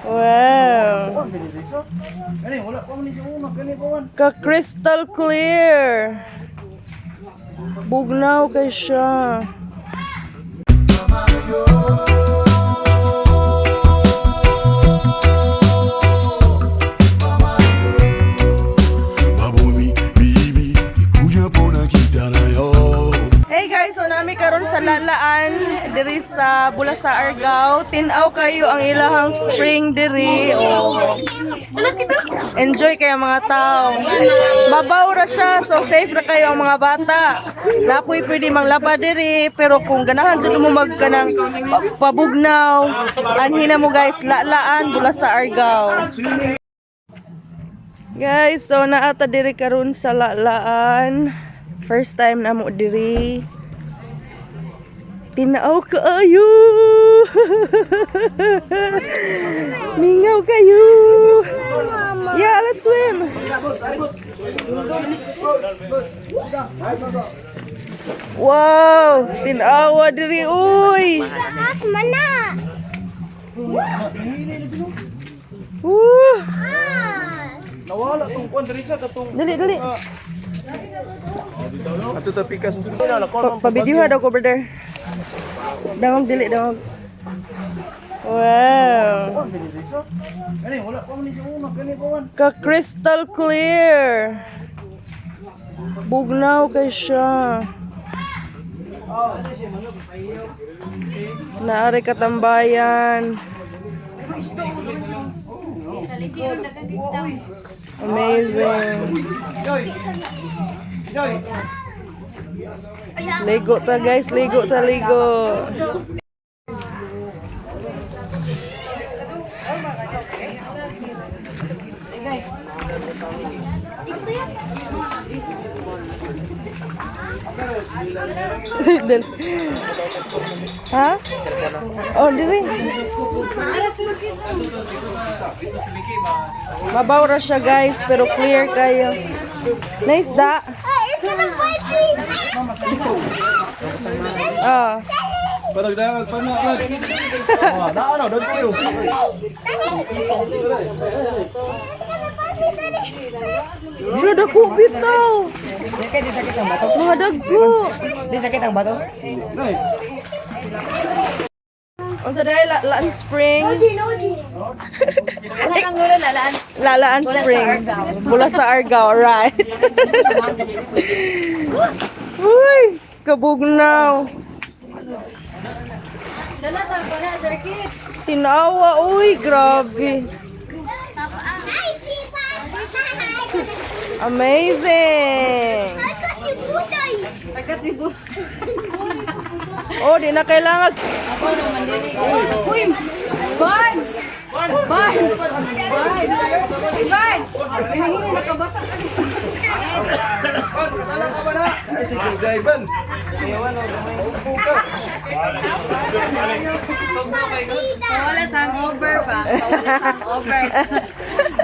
Wow. Kani wala pa man ni sa una kani pa man. Ka crystal clear. Bugnaw kay siya. Babomi, bibi, ikuja pona kita na yo. Hey guys, so nami karon sa Lalaan diri sa Bulasa Argao. Tin-aw kayo ang ilahang spring diri. Oh. Enjoy kayo mga tao. Mabaw ra siya, so safe ra kayo ang mga bata. Lapoy pwede manglaba diri, pero kung ganahan jud mo mag kanang pabugnaw, anhi na mo guys, Lalaan Bulasa Argao. Guys, so naata diri karon sa Lalaan. First time na mo diri. Tinaw kaayo. Mingaw kayo. Yeah, let's swim. Wow, tinawa diri uy. Taas mana. Woo. Taas. Nawala tong kuan diri sa katong Dali, dali. Ato ta pikas. Pabidyoha daw ko, brother. Dangog, dili, dangog. Wow. Kani wala pa man ni sa una kani pa man. Ka crystal clear. Bugnaw kay siya. Naari katambayan. Amazing. Ligo ta guys, ligo ta ligo. Dali. Ha? Oh, dili. Mabaw ra siya guys, pero clear kayo. Nice da. Ah, it's gonna bite me. Ah. Parang pa na. Ah, na ano dog kayo. Bro, dako bitaw. Di sakit ang bato. Mga dagko. Di sakit ang bato. Nay. Unsa dai Lalaan Spring? Ano ang gulo lalaan? Lalaan Spring. Mula sa Argao, right? Uy, kabugnaw. Dala ta ko na circuit. Tinawa, uy, grabe. Ay, sipa. Amazing. Ay, kasi butay. Pagkatibo. Oh, di na kailangan. Ako naman dili. Uy! Ban! Ban! Ban! Ban! Nakabasa ka. Ay sige, Ivan. Wala sa hangover pa. Wala sa hangover.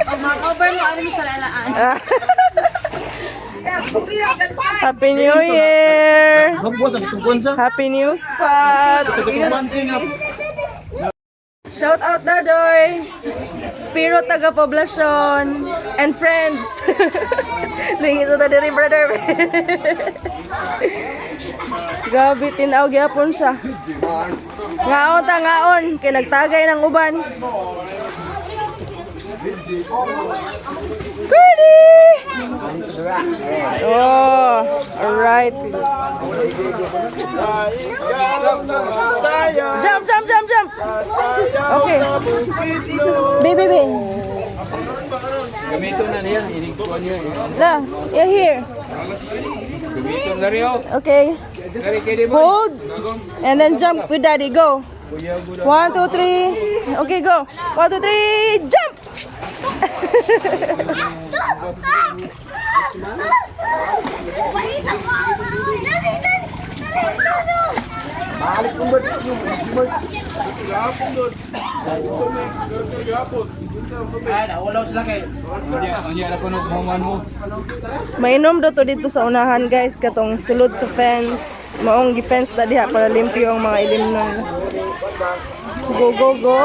Pag hangover mo, ano mo sa lalaan? Happy New Year! Magbuwas ang itong kuan sa. Happy New Spot! Shout out Dadoy! Spiro taga Poblacion and friends. Lingi sa diri brother. Grabe tinaw gyapon siya. Ngaon ta ngaon kay nagtagay ng uban. Curly! Oh, all right. Jump, jump, jump, jump. Okay. Baby, baby. Gamito na niya, ining kuan niya. Na, you're here. Gamito na rin oh. Okay. Dari kay di mo. Hold. And then jump with daddy. Go. One, two, three. Okay, go. One, two, three. Jump! Mainom do to dito sa unahan guys katong sulod sa fence. Maong gi-fence na diha para limpyo ang mga ilimnon. Go go go.